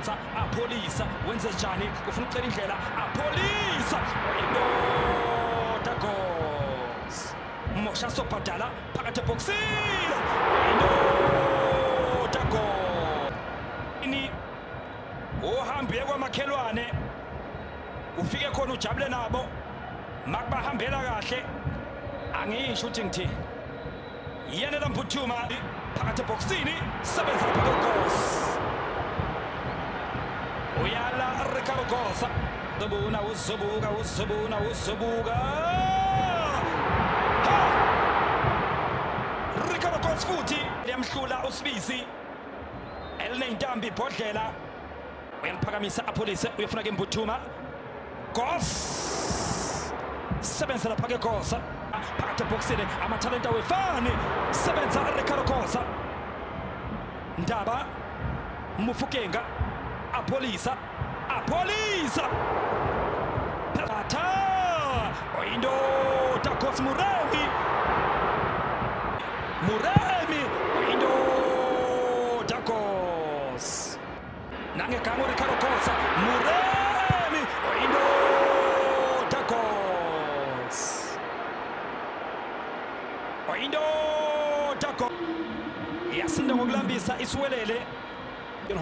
Sebenza Apholisa, wenze njani? Ufuna ukucela indlela. Apholisa indoda goals. Mosha Sobhadala phakathi ebhokisini, indoda goal. Ini uhambe kwamakhelwane, ufike khona ujabule nabo, makubahambela kahle. Angisho ukuthi ngithini. Yena Mbuthuma phakathi ebhokisini, sebenza lapha goals. Uyala Ricardo Gosa. Zobuna uzobuka uzobuka uzobuka. Ricardo Gosa futhi liyamhlula uSibisi. Elinentambi ibhodlela. Uyaliphakamisa Apholise, uyafuna ke Mbuthuma. Gosa. Sebenza lapha ke Gosa. Phakathi ebhokisini amathalenta wefani. Sebenza Ricardo Gosa. Ndaba Mufukenga. Apholisa, Apholisa. Phatha. Oyindoda Gosa Muremi. Muremi oyindoda Gosa. Nangegama uRicardo Gosa. Muremi oyindoda Gosa. Oyindoda Gosa. Yasinda ngokulambisa isiwelele.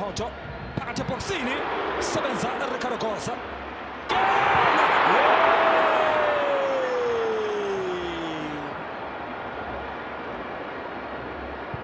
Hoto phakathi ebhokisini, sebenza Ricardo Gosa.